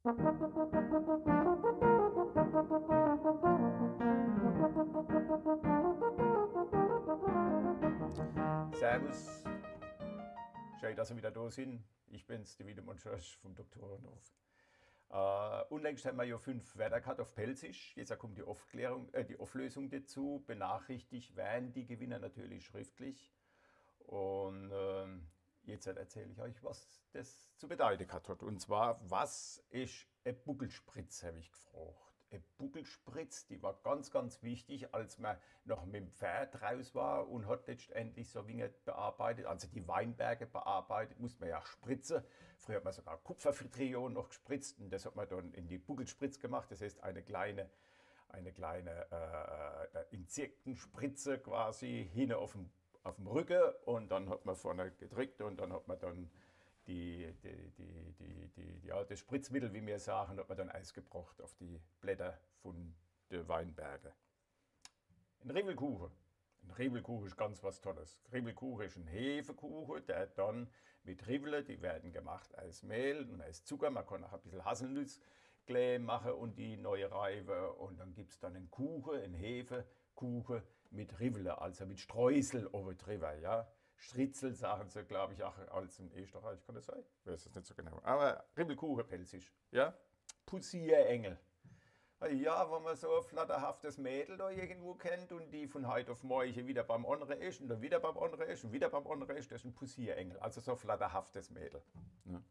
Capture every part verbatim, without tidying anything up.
Servus. Schön, dass ihr wieder da sind. Ich bin's, der Wiedemann Schorsch vom Doktorenhof. Äh, unlängst haben wir ja fünf Wörter gehabt auf Pälzisch. Jetzt kommt die Aufklärung, äh, die Auflösung dazu. Benachrichtigt werden die Gewinner natürlich schriftlich. Und ähm, jetzt erzähle ich euch, was das zu bedeuten gehabt hat. Und zwar, was ist e Buckelspritz, habe ich gefragt. E Buckelspritz, die war ganz, ganz wichtig, als man noch mit dem Pferd raus war und hat letztendlich so Winge bearbeitet. Also die Weinberge bearbeitet, musste man ja spritzen. Früher hat man sogar Kupfertriol noch gespritzt und das hat man dann in die Buckelspritz gemacht. Das heißt, eine kleine, eine kleine äh, Insektenspritze quasi hinten auf dem, auf dem Rücken und dann hat man vorne gedrückt und dann hat man dann die, die, die, die, die, ja, das Spritzmittel, wie wir sagen, hat man dann ausgebrochen auf die Blätter von den Weinbergen. Ein Riwwelkuche. Ein Riwwelkuche ist ganz was Tolles. Riwwelkuche ist ein Hefekuche, der dann mit Riwwele, die werden gemacht aus Mehl und aus Zucker. Man kann auch ein bisschen Haselnuss Klee machen und die neu reiben. Und dann gibt's dann einen Kuchen, einen Hefekuchen mit Riwwele, also mit Streusel oben drüber, ja. Stritzel sagen sie, glaube ich, auch als in Österreich, kann das sein? Ich weiß es nicht so genau. Aber Riwwelkuche, pälzisch, ja. Pussierengel. Ja, wenn man so ein flatterhaftes Mädel da irgendwo kennt und die von heute auf morgen wieder beim Annere ist und dann wieder beim Annere ist und wieder beim Annere ist, das ist ein Pussierengel. Also so ein flatterhaftes Mädel. Ne?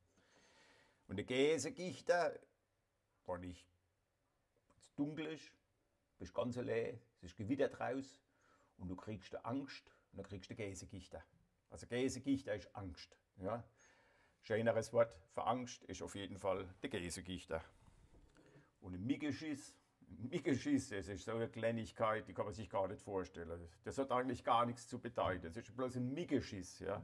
Und der Käsegichter, wenn ich, wenn's dunkel ist, bist ganz allein, es ist Gewitter draus und du kriegst Angst und dann kriegst du Käsegichter. Also Käsegichter ist Angst. Ja? Schöneres Wort für Angst ist auf jeden Fall der Käsegichter. Und ein Miggeschiss, Miggeschiss, das ist so eine Kleinigkeit, die kann man sich gar nicht vorstellen. Das hat eigentlich gar nichts zu bedeuten. Das ist bloß ein Miggeschiss, ja.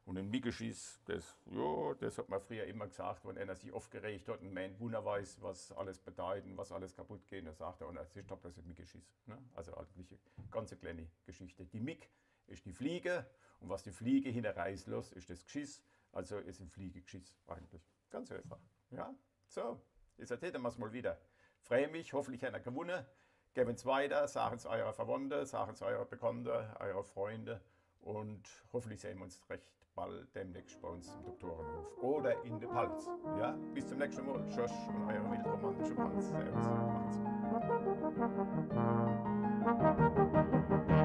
Und ein Miggeschiss, das, ja, das hat man früher immer gesagt, wenn einer sich aufgeregt hat und meint, wunner weiß, was alles bedeutet, was alles kaputt geht, dann sagt er, und das ist doch bloß ein Miggeschiss. Ne? Also eigentlich eine ganz kleine Geschichte. Die Migg ist die Fliege und was die Fliege hinne rauslässt, ist das Gschiss. Also ist ein Fliegegschiss eigentlich. Ganz einfach. Ja? So, jetzt erzählt er mir's mal wieder. Freue mich, hoffentlich hat er gewonnen. Geben's weiter, sagen's eure Verwandte, sagen's eure Bekannte, eure Freunde. Und hoffentlich sehen wir uns recht bald demnächst bei uns im Doktorenhof oder in der Palz. Ja, bis zum nächsten Mal. Schorsch und eure wildromantische Palz. Servus, macht's gut.